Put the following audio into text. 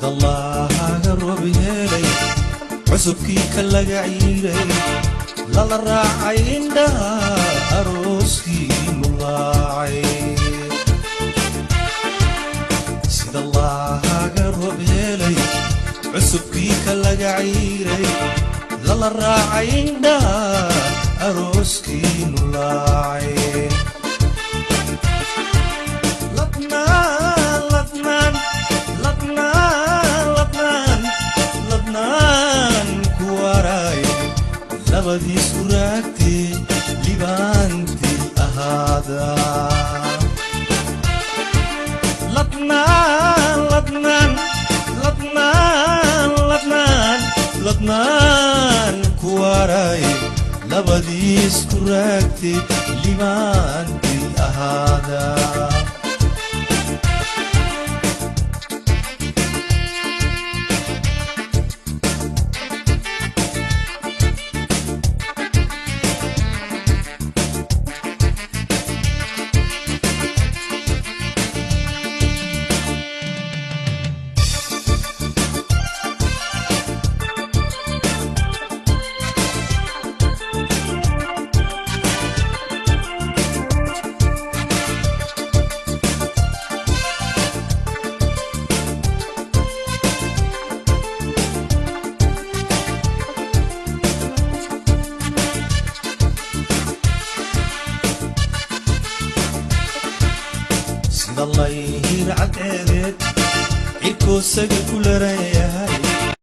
Sida laaga roob helay, cusubkii ka laga ciiray, lala raacay indhaha, arooskii mulaacay. Sida laaga roob helay, cusubkii ka laga ciiray, lala raacay indhaha, arooskii nulaacay. Ladnaan, ladnaan, ladnaan, ladnaan, ladnaan ku waray, labadiis uraagtee libaantii ahaada. Ladnaan, ladnaan, ladnaan, ladnaan, ladnaan ku waray, labadiis ku raagtee libaantii ahaada. Sida layhir cadceedeed, cirkoosaga ku laran yahay.